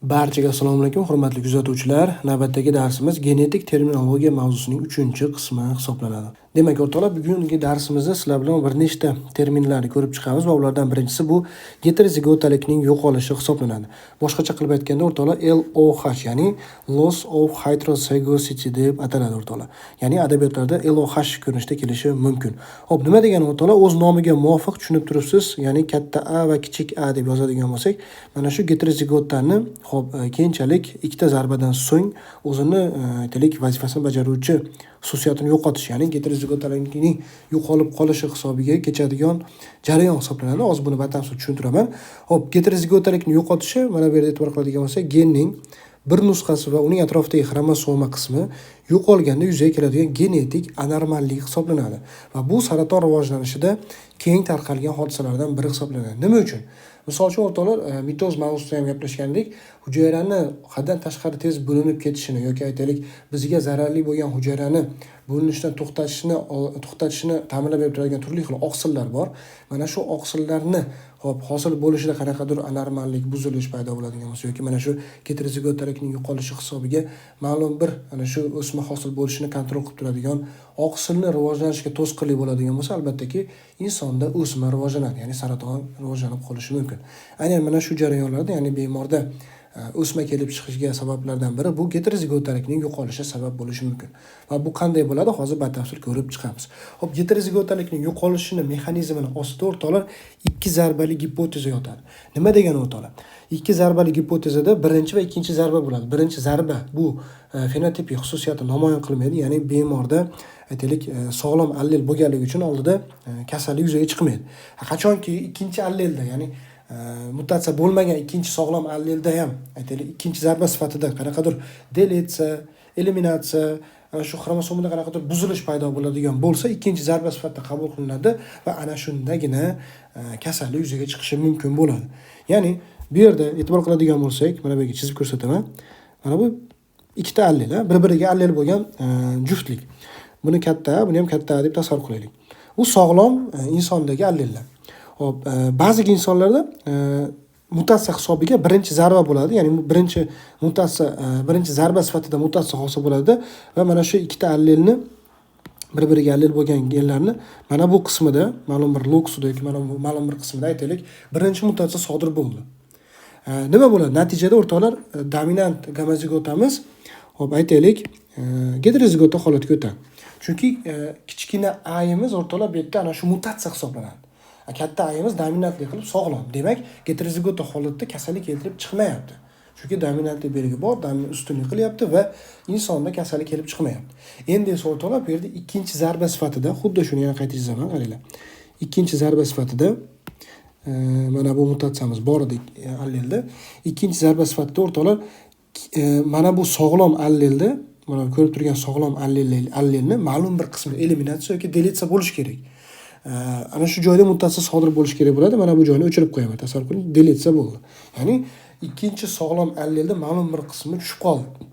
Barchaga assalomu alaykum, hurmatli kuzatuvchilar. Navbatdagi darsimiz genetik terminologiya mavzusining 3-qismi hisoblanadi. Demak, o'rtoqlar, bugungi darsimizda sizlar bilan bir nechta terminlarni ko'rib chiqamiz va ulardan birinchisi bu geterozigotalikning yo'qolishi hisoblanadi. Boshqacha qilib aytganda, o'rtoqlar, LOH, ya'ni loss of heterozygosity deb ataladi, o'rtoqlar. Ya'ni adabiyotlarda LOH ko'rinishida kelishi mumkin. Xo'p, nima degani, o'rtoqlar? O'z nomiga muvofiq tushunib turibsiz, ya'ni katta A va kichik A deb yozadigan bo'lsak, mana shu geterozigotani, xo'p, keyinchalik ikkita zarbadan so'ng o'zini aytaylik, vazifasini bajaruvchi xususiyatini yo'qotish, ya'ni geterozigotalikning yo'qolib qolishi hisobiga kechadigan jarayon hisoblanadi. Hozir buni batafsil tushuntiraman. Xo'p, geterozigotalikni yo'qotishi, mana bu yerda e'tibor qiladigan bo'lsak, genning bir nusxasi va uning atrofidagi xromosoma qismi yo'qolganda yuzaga keladigan genetik anormallik hisoblanadi. Va bu saraton rivojlanishida keng tarqalgan hodisalardan biri hisoblanadi. Nima uchun? Misol uchun, o'rtoqlar, mitoz mavzusida ham gaplashgandik. Hujayrani haddan tashqari tez bo'linib ketishini yoki, aytaylik, bizga zararli bo'lgan hujayrani bo'linishdan to'xtatishini ta'minlab berib turadigan turli xil oqsillar bor. Mana shu oqsillarni, hop, hosil bo'lishida qanaqadir anormallik, buzilish paydo bo'ladigan bo'lsa yoki mana shu geterozigotalikning yo'qolishi hisobiga ma'lum bir ana shu o'sma hosil bo'lishini kontrol qilib turadigan oqsilni rivojlanishiga to'sqinlik bo'ladigan bo'lsa, albattaki insonda o'sma rivojlanadi, ya'ni saraton rivojlanib qolishi mumkin. Aynan mana shu jarayonlarda, ya'ni bemorda o'sma kelib chiqishiga sabablardan biri bu geterozigotalikning yo'qolishi sabab bo'lishi mumkin. Va bu qanday bo'ladi, hozir batafsil ko'rib chiqamiz. Xo'p, geterozigotalikning yo'qolishini mexanizmini ostida, o'rtoqlar, ikki zarbali gipoteza yotadi. Nima degani, o'rtoqlar? Ikki zarbali gipotezada birinchi va ikkinchi zarba bo'ladi. Birinchi zarba bu fenotipik xususiyatni namoyon qilmaydi, ya'ni bemorda, aytaylik, sog'lom allel bo'lganligi uchun oldida kasallik yuzaga chiqmaydi. Qachonki ikkinchi allelda, ya'ni mutatsiya bo'lmagan ikkinchi sog'lom allelda ham, aytaylik, ikkinchi zarba sifatida qanaqadir deletsiya, eliminatsiya, ana shu xromosomada qanaqadir buzilish paydo bo'ladigan bo'lsa, ikkinchi zarba sifatida qabul qilinadi va ana shundagina kasallik yuzaga chiqishi mumkin bo'ladi. Ya'ni bu yerda e'tibor qiladigan bo'lsak, mana bu yerga chizib ko'rsataman. Mana bu ikkita allel, bir-biriga allel bo'lgan juftlik. Buni katta, buni ham katta deb tasavvur qilaylik. Bu sog'lom insondagi allellar. Xo'p, ba'zi insonlarda mutatsiya hisobiga birinchi zarba bo'ladi, ya'ni birinchi mutatsiya, birinchi zarba sifatida mutatsiya hosil bo'ladi va mana shu ikkita allelni, bir-biriga allel bo'lgan genlarni mana bu qismida, ma'lum bir lokusida yoki mana bu ma'lum bir qismida, aytaylik, birinchi mutatsiya sodir bo'ldi. Nima bo'ladi? Natijada, o'rtoqlar, dominant gomozigotamiz, xo'p, aytaylik, geterozigota holatga o'tadi. Chunki kichkina ayimiz, o'rtoqlar, bu yerda ana shu mutatsiya hisoblanadi. Katta ayimiz dominantlik qilib sog'lom. Demak, geterozigota holatda kasallik keltirib chiqmayapti. Chunki dominantli belgi bor, ustunlik qilyapti va insonda kasallik kelib chiqmayapti. Endi esa, o'rtoqlar, bu yerda ikkinchi zarba sifatida xuddi shuni yana qayta chizaman, qaranglar. Ikkinchi zarba sifatida mana bu mutatsiyamiz bor edi allelda. Ikkinchi zarba sifatida, o'rtoqlar, mana bu sog'lom allelda, mana ko'rib turgan sog'lom allelni ma'lum bir qismi eliminatsiya yoki deletsiya bo'lishi kerak. Ana shu joyda mutatsiya sodir bo'lishi kerak bo'ladi. Mana bu joyni o'chirib qo'yaman. Tasavvur qiling, deletsiya bo'ldi. Ya'ni ikkinchi sog'lom allelda ma'lum bir qismi tushib qoldi.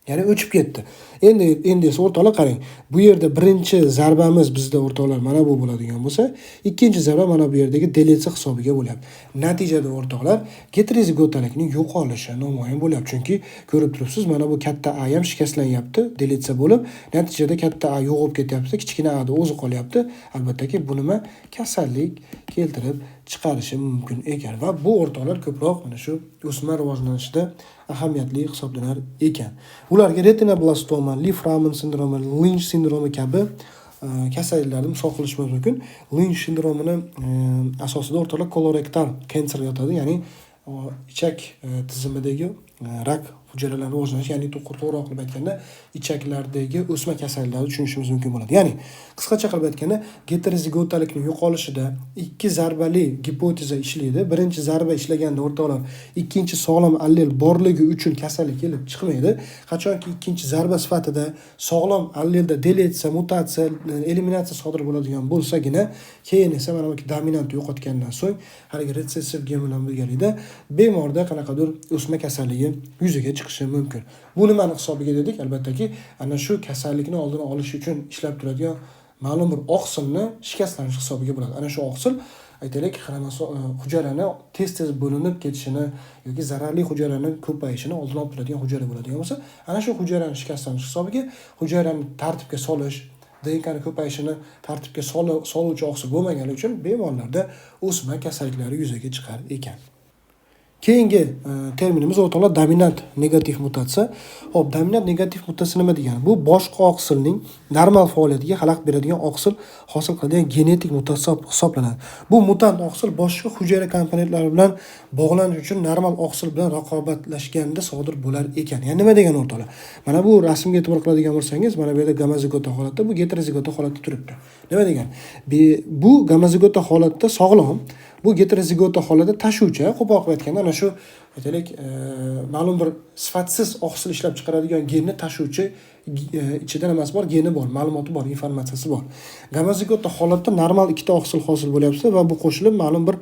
Ya'ni o'chib ketdi. Endi esa, o'rtoqlar, qarang. Bu yerda birinchi zarbamiz bizda, o'rtoqlar, mana bu bo'ladigan bo'lsa, ikkinchi zarba mana bu yerdagi deletsiya hisobiga bo'lyapti. Natijada, o'rtoqlar, geterozigotalikning yo'qolishi namoyon bo'lyapti. Chunki ko'rib turibsiz, mana bu katta A ham shikastlanyapti, deletsiya bo'lib, natijada katta A yo'qolib ketyapti, kichkina A da o'zi qolyapti. Albattaki, bu nima? Kasallik keltirib chiqarishi mumkin ekan va bu, o'rtoqlar, ko'proq mana shu o'sma rivojlanishida ahamiyatli hisoblanar ekan. Ularga retinoblastoma, Li-Fraumeni sindromi, Lynch sindromi kabi kasalliklarni misol qilishimiz mumkin. Lynch sindromini asosida, o'rtoqlar, kolorektal cancer yotadi, ya'ni ichak tizimidagi rak hujayralari rivojlanishi, ya'ni to'g'riroq qilib aytganda, ichaklardagi o'sma kasalliklarni tushunishimiz mumkin bo'ladi. Ya'ni qisqacha qilib aytganda, geterozigotalikning yo'qolishida ikki zarbali gipoteza ishlaydi. Birinchi zarba ishlaganda, o'rtoqlar, ikkinchi sog'lom allel borligi uchun kasallik kelib chiqmaydi. Qachonki ikkinchi zarba sifatida sog'lom allelda deletsiya, mutatsiya, eliminatsiya sodir bo'ladigan bo'lsagina, keyin esa mana bu dominant yo'qotgandan so'ng haligi retsessiv gen bilan birgalikda bemorda qanaqadir o'sma kasalligi yuzaga chiqishi mumkin. Bu nimani hisobiga dedik? Albattaki, ana shu kasallikni oldini olish uchun ishlab turadigan ma'lum bir oqsilni shikastlanishi hisobiga bo'ladi. Ana shu oqsil aytaylik, hujayrani tez-tez bo'linib ketishini yoki zararli hujayrani ko'payishini oldini olib turadigan hujayra bo'ladigan bo'lsa, ana shu hujayrani shikastlanish hisobiga hujayrani tartibga solish, DNKni ko'payishini tartibga soluvchi oqsil bo'lmagani uchun bemorlarda o'sma kasalliklari yuzaga chiqar ekan. Keyingi terminimiz, o'rtoqlar, dominant negativ mutatsiya. Xo'p, dominant negativ mutatsiya nima degani? Bu boshqa oqsilning normal faoliyatiga xalaqit beradigan oqsil hosil qiladigan genetik mutatsiya hisoblanadi. Bu mutant oqsil boshqa hujayra komponentlari bilan bog'lanish uchun normal oqsil bilan raqobatlashganda sodir bo'lar ekan. Ya'ni nima degani, o'rtoqlar? Mana bu rasmga e'tibor qiladigan bo'lsangiz, mana bu yerda gomozigota holatda, bu geterozigota holatda turibdi. Nima degani? Bu gomozigota holatda sog'lom, bu geterozigota holatda tashuvchi, qo'pol qilib aytganda, ana shu, aytaylik, ma'lum bir sifatsiz oqsil ishlab chiqaradigan genni tashuvchi, ichida nimasi bor, geni bor, ma'lumoti bor, informatsiyasi bor. Gomozigota holatda normal ikkita oqsil hosil bo'lyapti va bu qo'shilib ma'lum bir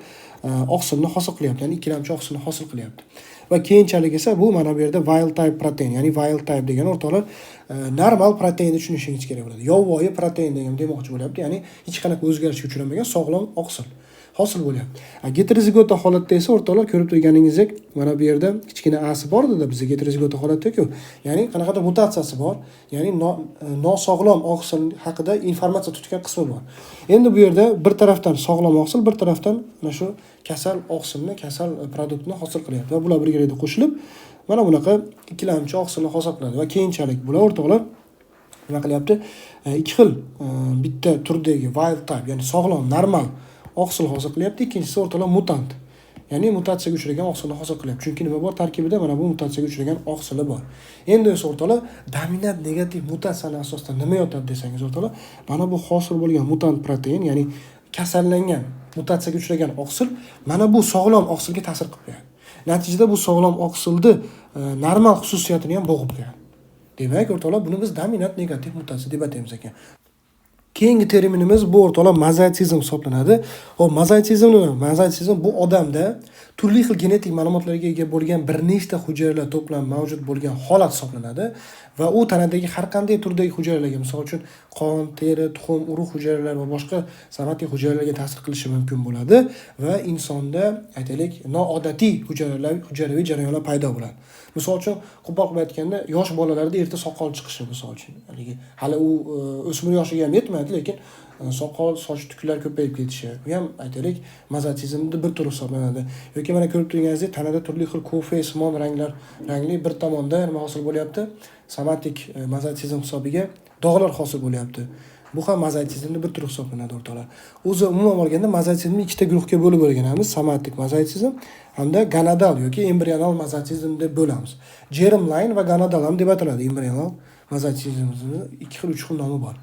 oqsilni hosil qilyapti, ya'ni ikkilamchi oqsilni hosil qilyapti. Va keyinchalik esa bu mana bu yerda wild type protein, ya'ni wild type degani, o'rtoqlar, normal proteinni tushunishingiz kerak bo'ladi. Yovvoyi protein degan demoqchi bo'lyapti, ya'ni hech qanaqa o'zgarishga uchramagan sog'lom oqsil hosil bo'lyapti. Geterozigota holatda esa, o'rtoqlar, ko'rib turganingizdek, mana bu yerda kichkina asi bor edi bizda geterozigota holatda-ku. Ya'ni qanaqadir mutatsiyasi bor, ya'ni nosog'lom oqsil haqida informatsiya tutgan qismi bor. Endi bu yerda bir tarafdan sog'lom oqsil, bir tarafdan mana shu kasal oqsilni, kasal produktni hosil qilyapti va bular birgalikda qo'shilib mana bunaqa ikkilamchi oqsilni hosil qiladi va keyinchalik bular, o'rtoqlar, nima qilyapti? Ikki xil, bitta turdagi wild type, ya'ni sog'lom, normal oqsil hosil qilyapti, ikkinchisi, o'rtoqlar, mutant, ya'ni mutatsiyaga uchragan oqsilni hosil qilyapti. Chunki nima bor tarkibida? Mana bu mutatsiyaga uchragan oqsili bor. Endi esa, o'rtoqlar, dominant negativ mutatsiyani asosida nima yotadi desangiz, o'rtoqlar, mana bu hosil bo'lgan mutant protein, ya'ni kasallangan, mutatsiyaga uchragan oqsil mana bu sog'lom oqsilga ta'sir qilib qo'yadi. Natijada bu sog'lom oqsilni normal xususiyatini ham bo'g'ib qo'yadi. Demak, o'rtoqlar, buni biz dominant negativ mutatsiya deb ataymiz ekan. Keyingi terminimiz bu, o'rtoqlar, mozaitsizm hisoblanadi. Xo'p, mozaitsizm nima? Mozaitsizm bu odamda turli xil genetik ma'lumotlarga ega bo'lgan bir nechta hujayralar to'plami mavjud bo'lgan holat hisoblanadi va u tanadagi har qanday turdagi hujayralarga, misol uchun, qon, teri, tuxum, urug' hujayralari va boshqa somatik hujayralarga ta'sir qilishi mumkin bo'ladi va insonda, aytaylik, noodatiy hujayralar, hujayraviy jarayonlar paydo bo'ladi. Misol uchun, qo'pol qilib aytganda, yosh bolalarda erta soqol chiqishi, misol uchun, haligi hali u o'smir yoshiga ham yetmadi, lekin soqol, soch tuklar ko'payib ketishi, bu ham, aytaylik, mozaitsizmni bir turi hisoblanadi. Yoki mana ko'rib turganingizdek, tanada turli xil kofe simon ranglar, rangli bir tomonda nima hosil bo'lyapti? Somatik mozaitsizm hisobiga dog'lar hosil bo'lyapti. Bu ham mozaitsizmni bir turi hisoblanadi, o'rtoqlar. O'zi umuman olganda mozaitsizmni ikkita guruhga bo'lib o'rganamiz: somatik mozaitsizm hamda gonadal yoki embrional mozaitsizm deb bo'lamiz. Germline va gonadal ham deb ataladi embrional mozaitsizmni, ikki xil, uch xil nomi bor.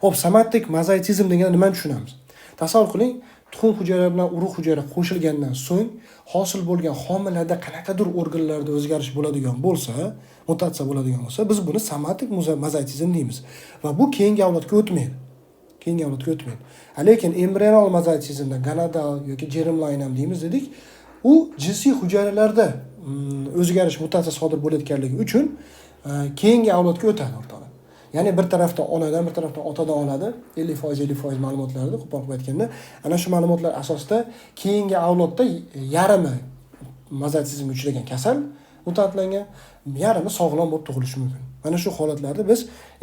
Xo'p, somatik mozaitsizm deganda nimani tushunamiz? Tasavvur qiling, tuxum hujayra bilan urug' hujayra qo'shilgandan so'ng hosil bo'lgan homilada qanaqadir organlarda o'zgarish bo'ladigan bo'lsa, mutatsiya bo'ladigan bo'lsa, biz buni somatik mozaitsizm deymiz va bu keyingi avlodga o'tmaydi. Keyingi avlodga o'tmaydi. Lekin embrional mozaitsizmda gonadal yoki germline ham deymiz dedik, u jinsiy hujayralarda o'zgarish, mutatsiya sodir bo'layotganligi uchun keyingi avlodga o'tadi, o'rtoqlar. Ya'ni bir tarafdan onadan, bir tarafdan otadan oladi 50%, 50% ma'lumotlarni, qo'pol qilib aytganda. Ana shu ma'lumotlar asosida keyingi avlodda yarmi mozaitsizmga uchragan, kasal, mutantlangan, yarmi sog'lom bo'lib tug'ilishi mumkin. Mana shu holatlarda biz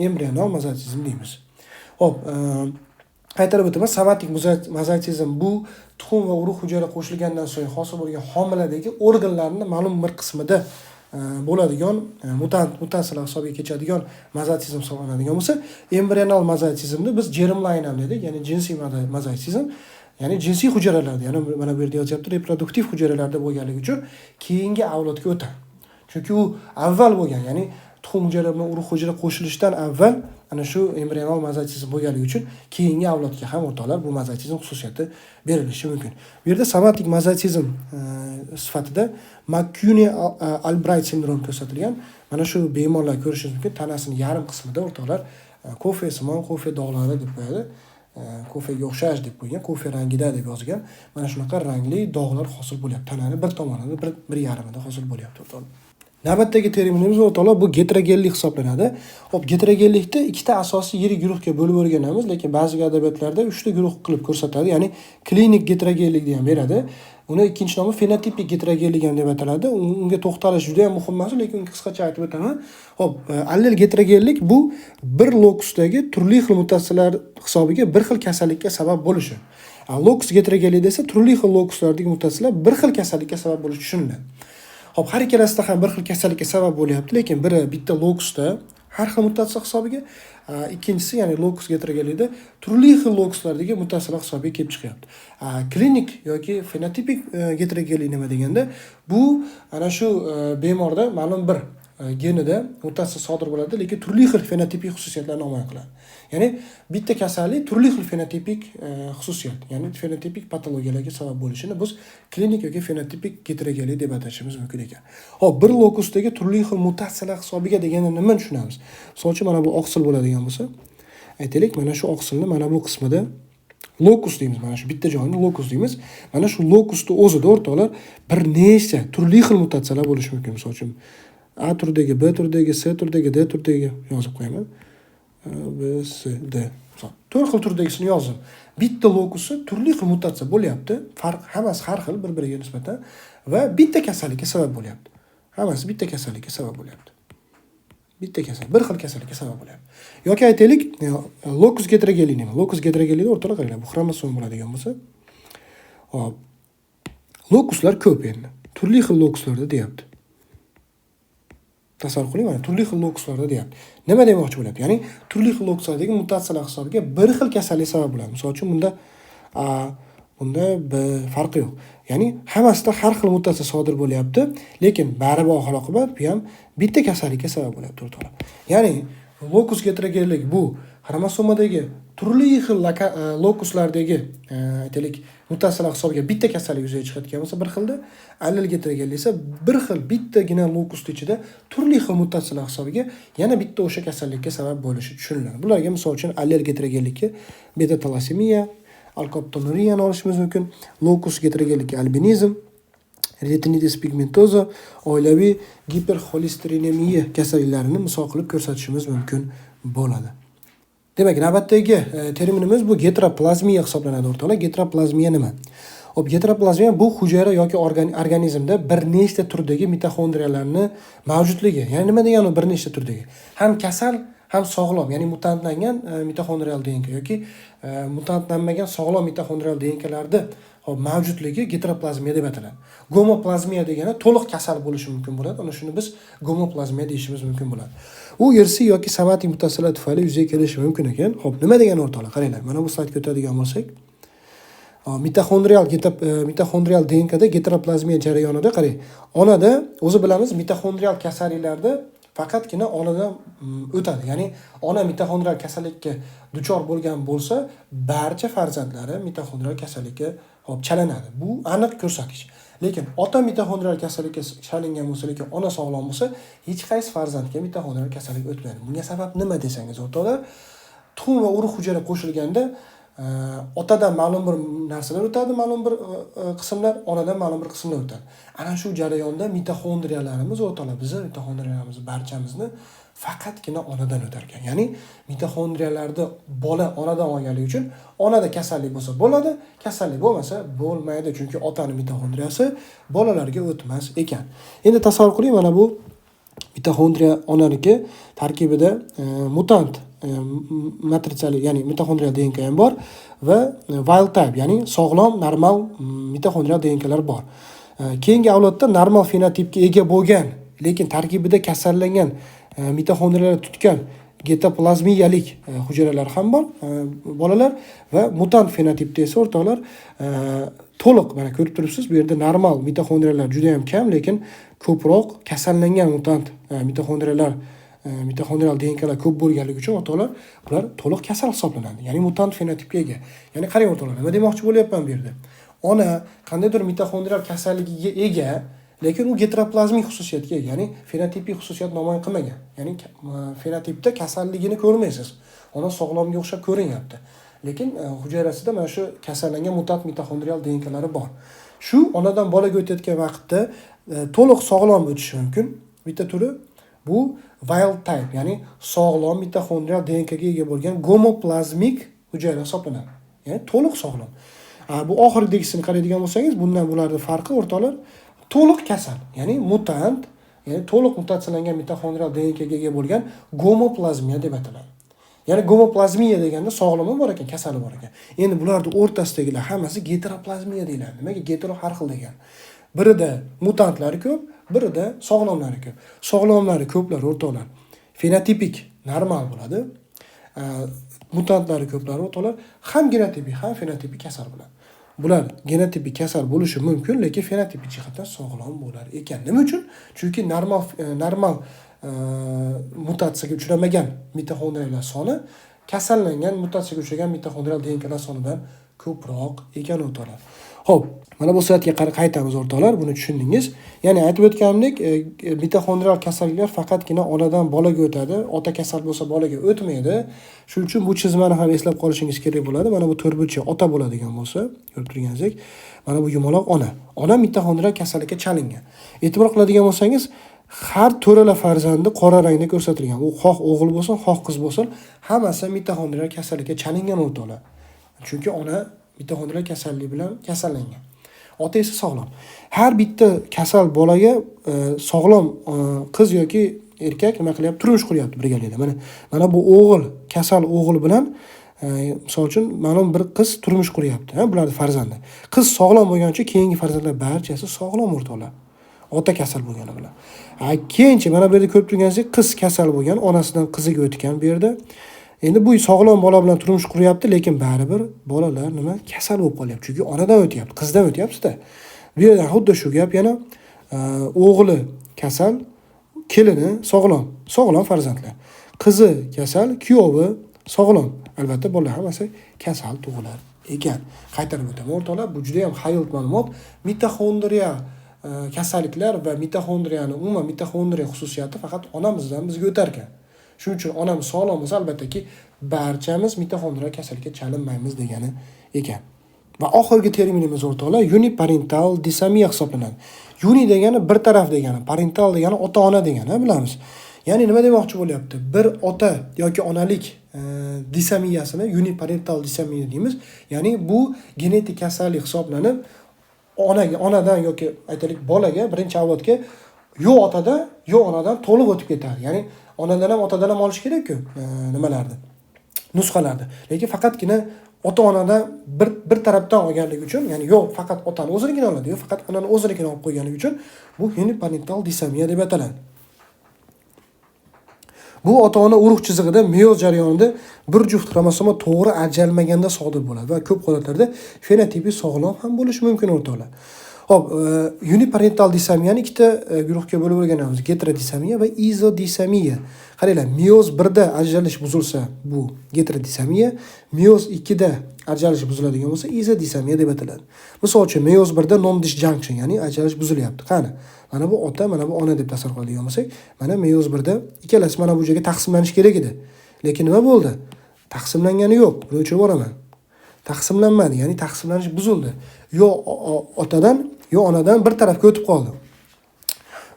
embrional mozaitsizm deymiz. Xo'p, qaytarib o'taman. Somatik mozaitsizm bu tuxum va urug' hujayra qo'shilgandan so'ng hosil bo'lgan homiladagi organlarni ma'lum bir qismida bo'ladigan mutant, mutatsiyalar hisobiga kechadigan mozaitsizm hisoblanadigan bo'lsa, embrional mozaitsizmni biz germline ham dedik, ya'ni jinsiy mozaitsizm, ya'ni jinsiy hujayralarda, ya'ni mana bu yerda yozyapti, reproduktiv hujayralarda bo'lganligi uchun keyingi avlodga o'tadi. Chunki u avval bo'lgan, ya'ni tuxum hujayra bilan urug' hujayra qo'shilishidan avval ana shu embrional mozaitsizm bo'lganligi uchun keyingi avlodga ham, o'rtoqlar, bu mozaitsizm xususiyati berilishi mumkin. Bu yerda somatik mozaitsizm sifatida McCune Albright sindromi ko'rsatilgan. Mana shu bemorlar ko'rishingiz mumkin, tanasini yarim qismida, o'rtoqlar, kofe simon, kofe dog'lari deb qo'yadi. Kofega o'xshash deb qo'ygan, kofe rangida deb yozgan. Mana shunaqa rangli dog'lar hosil bo'lyapti. Tanani bir tomonida, bir yarimida hosil bo'lyapti, o'rtoqlar. Navbatdagi terminimiz, o'rtoqlar, bu geterogenlik hisoblanadi. Xo'p, geterogenlikni ikkita asosiy yirik guruhga bo'lib o'rganamiz, lekin ba'zi adabiyotlarda uchta guruh qilib ko'rsatadi. Ya'ni klinik geterogenlik degan beradi. Uni ikkinchi nomi fenotipik geterogenlik ham deb ataladi. Unga to'xtalish juda ham muhim emas, lekin unga qisqacha aytib o'taman. Xo'p, allel geterogenlik bu bir lokusdagi turli xil mutatsiyalar hisobiga bir xil kasallikka sabab bo'lishi. Lokus geterogenlik desa turli xil lokuslardagi mutatsiyalar bir xil kasallikka sabab bo'lishi tushuniladi. Xo'p, har ikkalasida ham bir xil kasallikka sabab bo'lyapti, lekin biri bitta lokusda har xil mutatsiya hisobiga, ikkinchisi, ya'ni lokus geterogenlikda turli xil lokuslardagi mutatsiyalar hisobiga kelib chiqyapti. Klinik yoki fenotipik geterogenlik nima deganda, bu ana shu bemorda ma'lum bir genida mutatsiya sodir bo'ladi, lekin turli xil fenotipik xususiyatlarni namoyon qiladi. Ya'ni bitta kasallik turli xil fenotipik xususiyat, ya'ni fenotipik patologiyalarga sabab bo'lishini biz klinik yoki fenotipik geterogenlik deb atashimiz mumkin ekan. Xo'p, bir lokusdagi turli xil mutatsiyalar hisobiga deganda nimani tushunamiz? Misol uchun, mana bu oqsil bo'ladigan bo'lsa, aytaylik, mana shu oqsilni mana bu qismida lokus deymiz, mana shu bitta joyini lokus deymiz. Mana shu lokusni o'zida, o'rtoqlar, bir nechta turli xil mutatsiyalar bo'lishi mumkin. Misol uchun, A turdagi, B turdagi, C turdagi, D turdagi yozib qo'yaman. A, B, C, D. Misol, to'rt xil turdagisini yozdim. Bitta lokusi turli xil mutatsiya bo'lyapti. Farq hammasi har xil bir-biriga nisbatan va bitta kasallikka sabab bo'lyapti. Hammasi bitta kasallikka sabab bo'lyapti. Bitta kasal, bir xil kasallikka sabab bo'lyapti. Yoki aytaylik, lokus geterogenlik nima? Lokus geterogenlikni, o'rtoqlar, qaranglar, bu xromosom bo'ladigan bo'lsa, hop. Lokuslar ko'p endi. Turli xil lokuslarda deyapti. Tasavvur qiling, mana turli xil lokuslarda deyapti. Nima demoqchi bo'lyapti? Ya'ni turli xil lokuslardagi mutatsiyalar hisobiga bir xil kasallik sabab bo'ladi. Misol uchun, bunda A, bunda B, farqi yo'q. Ya'ni hammasida har xil mutatsiya sodir bo'lyapti, lekin baribir oxir oqibat bu ham bitta kasallikka sabab bo'lyapti, o'rtoqlar. Ya'ni lokus geterogenlik bu xromosomadagi turli xil lokuslardagi aytaylik, mutatsiyalar hisobiga bitta kasallik yuzaga chiqayotgan bo'lsa bir xilda, allel geterogenlik esa bir xil bittagina lokusni ichida turli xil mutatsiyalar hisobiga yana bitta o'sha kasallikka sabab bo'lishi tushuniladi. Bularga misol uchun allel geterogenlikka beta talassemiya, alkaptonuriyani olishimiz mumkin, lokus geterogenlikka albinizm, retinitis pigmentosa, oilaviy giperxolesterinemiya kasalliklarini misol qilib ko'rsatishimiz mumkin bo'ladi. Demak, navbatdagi terminimiz bu geteroplazmiya hisoblanadi, o'rtoqlar. Geteroplazmiya nima? Xo'p, geteroplazmiya bu hujayra yoki organizmda bir nechta turdagi mitoxondriyalarni mavjudligi. Ya'ni nima degani u bir nechta turdagi? Ham kasal, ham sog'lom, ya'ni mutantlangan mitoxondrial DNK yoki mutantlanmagan sog'lom mitoxondrial DNKlarni, hop, mavjudligi geteroplazmiya deb ataladi. Gomoplazmiya degani to'liq kasal bo'lishi mumkin bo'ladi. Ana shuni biz gomoplazmiya deyishimiz mumkin bo'ladi. U irsiy yoki somatik mutatsiyalar tufayli yuzaga kelishi mumkin ekan. Xo'p, nima degani, o'rtoqlar? Qaranglar, mana bu slaydga o'tadigan bo'lsak, mitoxondrial DNKda geteroplazmiya jarayonida qarang, onada o'zi bilamiz, mitoxondrial kasalliklarda faqatgina onadan o'tadi. Ya'ni ona mitoxondrial kasallikka duchor bo'lgan bo'lsa, barcha farzandlari mitoxondrial kasallikka, hop, chalinadi. Bu aniq ko'rsatkich. Lekin ota mitoxondrial kasallikka chalingan bo'lsa, lekin ona sog'lom bo'lsa, hech qaysi farzandga mitoxondrial kasallik o'tmaydi. Bunga sabab nima desangiz, o'rtoqlar, tuxum va urug' hujayra qo'shilganda otadan ma'lum bir narsalar o'tadi, ma'lum bir qismlar, onadan ma'lum bir qismlar o'tadi. Ana shu jarayonda mitoxondriyalarimiz, o'rtoqlar, bizni mitoxondriyalarimiz barchamizni faqatgina onadan o'tar ekan. Ya'ni mitoxondriyalarni bola onadan olganligi uchun onada kasallik bo'lsa bo'ladi, kasallik bo'lmasa bo'lmaydi, chunki otani mitoxondriyasi bolalarga o'tmas ekan. Endi tasavvur qiling, mana bu mitoxondriya onaniki tarkibida mutant matritsali, ya'ni mitoxondrial DNK ham bor va wild type, ya'ni sog'lom, normal mitoxondrial DNKlar bor. Keyingi avlodda normal fenotipga ega bo'lgan, lekin tarkibida kasallangan mitoxondriyalar tutgan geteroplazmiyalik hujayralar ham bor, bolalar va mutant fenotipda esa, o'rtoqlar, to'liq, mana ko'rib turibsiz, bu yerda normal mitoxondriyalar juda ham kam, lekin ko'proq kasallangan mutant mitoxondriyalar, mitoxondrial DNKlar ko'p bo'lganligi uchun, o'rtoqlar, bular to'liq kasal hisoblanadi. Ya'ni mutant fenotipga ega. Ya'ni qarang, o'rtoqlar, nima demoqchi bo'lyapman bu yerda? Ona qandaydir mitoxondrial kasalligiga ega, lekin u geteroplazmik xususiyatga ega, ya'ni fenotipik xususiyat namoyon qilmagan. Ya'ni fenotipda kasalligini ko'rmaysiz. Ona sog'lomga o'xshab ko'rinyapti. Lekin hujayrasida mana shu kasallangan mutant mitoxondrial DNKlari bor. Shu onadan bolaga o'tayotgan vaqtda to'liq sog'lom o'tishi mumkin. Bitta turi bu wild type, ya'ni sog'lom mitoxondrial DNKga ega bo'lgan gomoplazmik hujayra hisoblanadi. Ya'ni to'liq sog'lom. Bu oxirigisini qaraydigan bo'lsangiz, bundan bularning farqi, o'rtoqlar, to'liq kasal, ya'ni mutant, ya'ni to'liq mutatsiyalangan mitoxondrial DNKga ega bo'lgan gomoplazmiya deb ataladi. Ya'ni gomoplazmiya deganda sog'lomi bor ekan, kasali bor ekan. Endi bularni o'rtasidagilar hammasi geteroplazmiya deyiladi. Nimaga getero? Har xil degan. Birida mutantlari ko'p, birida sog'lomlari ko'p. Sog'lomlari ko'plar, o'rtoqlar, fenotipik normal bo'ladi. Mutantlari ko'plar, o'rtoqlar, ham genotipik, ham fenotipik kasal bo'ladi. Bular genotipik kasal bo'lishi mumkin, lekin fenotipik jihatdan sog'lom bo'lar ekan. Nima uchun? Chunki normal mutatsiyaga uchramagan mitoxondriyalar soni kasallangan, mutatsiyaga uchragan mitoxondrial DNKlar sonidan ko'proq ekan, o'rtoqlar. Xo'p, mana bu slaydga qaytamiz, o'rtoqlar, buni tushundingiz. Ya'ni aytib o'tganimdek, mitoxondrial kasalliklar faqatgina onadan bolaga o'tadi. Ota kasal bo'lsa, bolaga o'tmaydi. Shuning uchun bu chizmani ham eslab qolishingiz kerak bo'ladi. Mana bu to'rtburchak ota bo'ladigan bo'lsa, ko'rib turganingizdek, mana bu yumaloq ona. Ona mitoxondrial kasallikka chalingan. E'tibor qiladigan bo'lsangiz, har to'rala farzandi qora rangda ko'rsatilgan. U xoh o'g'il bo'lsin, xoh qiz bo'lsin, hammasi mitoxondrial kasallikka chalingan, o'rtoqlar. Chunki ona mitoxondrial kasallik bilan kasallangan. Ota esa sog'lom. Har bitta kasal bolaga sog'lom qiz yoki erkak nima qilyapti? Turmush quryapti birgalikda. Mana bu o'g'il, kasal o'g'il bilan misol uchun ma'lum bir qiz turmush quryapti, ha, bularning farzandi. Qiz sog'lom bo'lgancha keyingi farzandlar barchasi sog'lom, o'rtoqlar. Ota kasal bo'lgani bilan. Ha, keyinchi mana bu yerda ko'rib turganingizdek, qiz kasal bo'lgan, onasidan qiziga o'tgan bu yerda. Endi bu sog'lom bola bilan turmush quryapti, lekin baribir bolalar nima, kasal bo'lib qolyapti. Chunki onadan o'tyapti, qizdan o'tyapti-da. Bu yerda xuddi shu gap yana, o'g'li kasal, kelini sog'lom, sog'lom farzandlar. Qizi kasal, kuyovi sog'lom. Albatta bolalar hammasi kasal tug'ilar ekan. Qaytarib o'taman, o'rtoqlar, bu juda ham hayot ma'lumot. Mitoxondriya kasalliklar va mitoxondriyani, umuman mitoxondriya xususiyati faqat onamizdan bizga o'tar ekan. Shuning uchun onamiz sog'lom bo'lsa, albattaki barchamiz mitoxondrial kasallikka chalinmaymiz degani ekan. Va oxirgi terminimiz, o'rtoqlar, uniparental disomiya hisoblanadi. Uni degani bir taraf degani, parental degani ota-ona degani, bilamiz. Ya'ni nima demoqchi bo'lyapti? Bir ota yoki onalik disomiyasini uniparental disomiya deymiz. Ya'ni bu genetik kasallik hisoblanib, onaga, onadan yoki aytaylik bolaga, birinchi avlodga yo otadan, yo onadan to'liq o'tib ketadi. Ya'ni onadan ham, otadan ham olish kerak-ku, nimalarni, nusxalarni. Lekin faqatgina ota-onadan bir tarafdan olganligi uchun, ya'ni yo faqat otani o'zinikini oladi, yo faqat onani o'zinikini olib qo'yganligi uchun bu uniparental disomiya deb ataladi. Bu ota-ona urug' chizig'ida meyoz jarayonida bir juft xromosoma to'g'ri ajralmaganda sodir bo'ladi va ko'p holatlarda fenotipi sog'lom ham bo'lishi mumkin, o'rtoqlar. Xo'p, uniparental disomiyani ikkita guruhga bo'lib o'rganamiz. Geterodisomiya va izodisomiya. Qaranglar, meyoz 1da ajralish buzilsa, bu geterodisomiya, meyoz 2da ajralish buziladigan bo'lsa, izodisomiya deb ataladi. Misol uchun, meyoz 1da non-disjunction, ya'ni ajralish buzilyapti. Qani? Mana bu ota, mana bu ona deb tasavvur qiladigan bo'lsak, mana meyoz 1da ikkalasi mana bu joyga taqsimlanishi kerak edi. Lekin nima bo'ldi? Taqsimlangani yo'q. Buni o'chirib yuboraman. Taqsimlanmadi, ya'ni taqsimlanish buzildi. Yo otadan, yo onadan bir tarafga o'tib qoldi.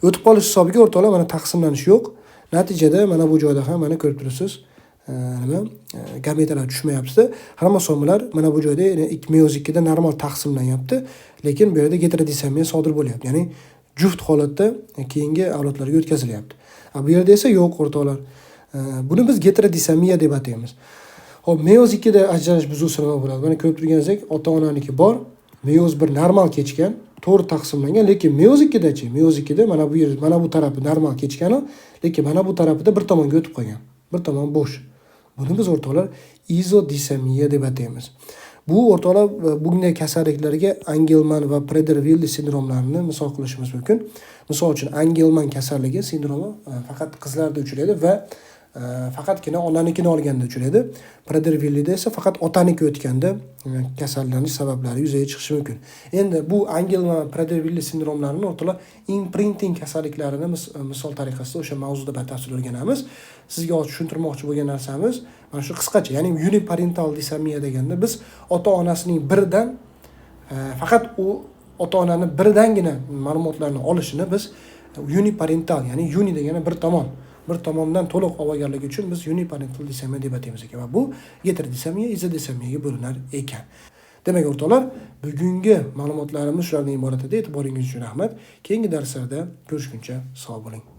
O'tib qolish hisobiga, o'rtoqlar, mana taqsimlanish yo'q. Natijada mana bu joyda ham mana ko'rib turibsiz, nima, gametalar tushmayapti. Xromosomalar mana bu joyda, ya'ni meyoz 2da normal taqsimlanyapti, lekin bu yerda geterodisomiya sodir bo'lyapti. Ya'ni juft holatda keyingi avlodlarga o'tkazilyapti. Bu yerda esa yo'q, o'rtoqlar. Buni biz geterodisomiya deb ataymiz. Xo'p, meyoz 2da ajralish buzilsa nima bo'ladi? Mana ko'rib turganingizdek, ota-onaniki bor, meyoz 1 normal kechgan, to'g'ri taqsimlangan, lekin meyoz 2dachi, meyoz 2da mana bu yer, mana bu tarafi normal kechganu, lekin mana bu tarafida bir tomonga o'tib qolgan. Bir tomon bo'sh. Buni biz, o'rtoqlar, izodisomiya deb ataymiz. Bu, o'rtoqlar, bunday kasalliklarga Angelman va Prader-Willi sindromlarini misol qilishimiz mumkin. Misol uchun, Angelman kasalligi sindromi faqat qizlarda uchraydi va faqatgina onanikini olganda uchraydi. Prader-Willida esa faqat otaniki o'tganda kasallanish sabablari yuzaga chiqishi mumkin. Endi bu Angelman, Prader-Willi sindromlarini, o'rtoqlar, imprinting kasalliklarini misol tariqasida o'sha mavzuda batafsil o'rganamiz. Sizga hozir tushuntirmoqchi bo'lgan narsamiz mana shu qisqacha, ya'ni uniparental disomiya deganda biz ota-onasining biridan, faqat u ota-onani biridangina ma'lumotlarni olishini biz Uniparental, ya'ni uni degani bir tomon, bir tomondan to'liq olganligi uchun biz uniparental disomiya deb ataymiz ekan va bu geterodisomiya, izodisomiyaga bo'linar ekan. Demak, o'rtoqlar, bugungi ma'lumotlarimiz shulardan iborat edi. E'tiboringiz uchun rahmat. Keyingi darslarda ko'rishguncha sog' bo'ling.